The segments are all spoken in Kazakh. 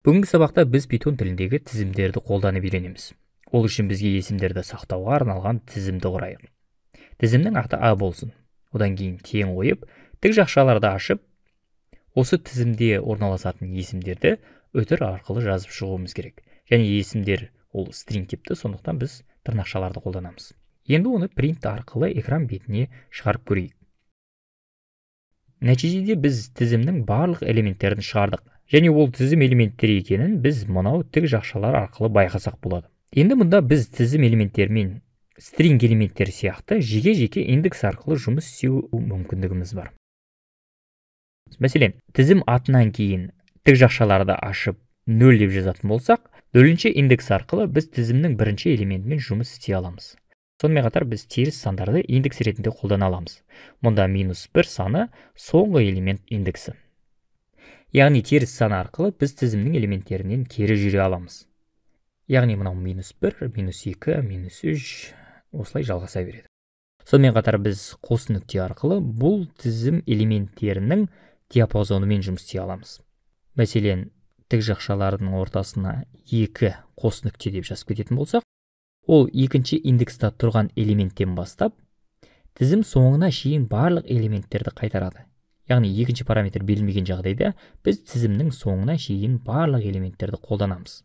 Бүгінгі сабақта біз Python тіліндегі тізімдерді қолданып үйренеміз. Ол үшін бізге есімдерді сақтауға арналған тізімді құрайық. Тізімнің аты А болсын. Одан кейін тең қойып, тік жақшаларды ашып, осы тізімде орналасатын есімдерді үтір арқылы жазып шығуымыз керек. Және есімдер ол string типті, сондықтан біз тырнақшаларды қолданамыз. Енді оны print арқылы экран бетіне шығарып көрейік. Нәтижеде біз тізімнің барлық элементтерін шығардық. Және ол тізім элементтері екенін біз мынау тік жақшалар арқылы байқасақ болады. Енді мұнда біз тізім элементтерімен string элементтері сияқты жеке-жеке индекс арқылы жұмыс істеу мүмкіндігіміз бар. Мәселен, тізім атынан кейін тік жақшаларды ашып 0 деп жазатын болсақ, 0-ші индекс арқылы біз тізімнің бірінші элементімен жұмыс істей аламыз. Сонымен қатар біз теріс сандарды индекс ретінде қолдана аламыз. Мұнда -1 саны соңғы элемент индексі. Яғни теріс сан арқылы біз тізімнің элементтерінен кері жүре аламыз. Яғни мынау -1, -2, -3 осылай жалғаса береді. Сонымен қатар біз қос нүкте арқылы бұл тізім элементтерінің диапазонымен жұмыс істей аламыз. Мәселен, тік жақшалардың ортасына 2 қос нүкте деп жазып кететін болсақ, ол екінші индекста тұрған элементтен бастап, тізім соңына шейін барлық элементтерді қайтарады. Яғни екінші параметр берілмеген жағдайда біз тізімнің соңына шейін барлық элементтерді қолданамыз.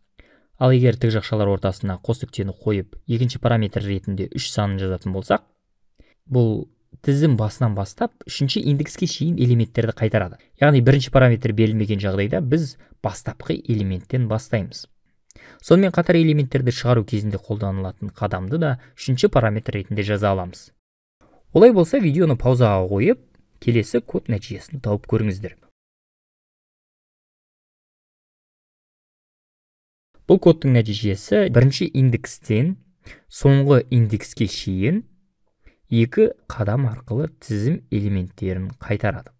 Ал егер тік жақшалар ортасына қос нүктені қойып, екінші параметр ретінде 3 санын жазатын болсақ, бұл тізім басынан бастап үшінші индекске шейін элементтерді қайтарады. Яғни бірінші параметр берілмеген жағдайда біз бастапқы элементтен бастаймыз. Сонымен қатар элементтерді шығару кезінде қолданылатын қадамды да үшінші параметр ретінде жаза аламыз. Олай болса, видеоны паузаға қойып, келесі код нәтижесін тауып көріңіздер. Бұл кодтың нәтижесі бірінші индекстен соңғы индекске шейін 2 қадам арқылы тізім элементтерін қайтарады.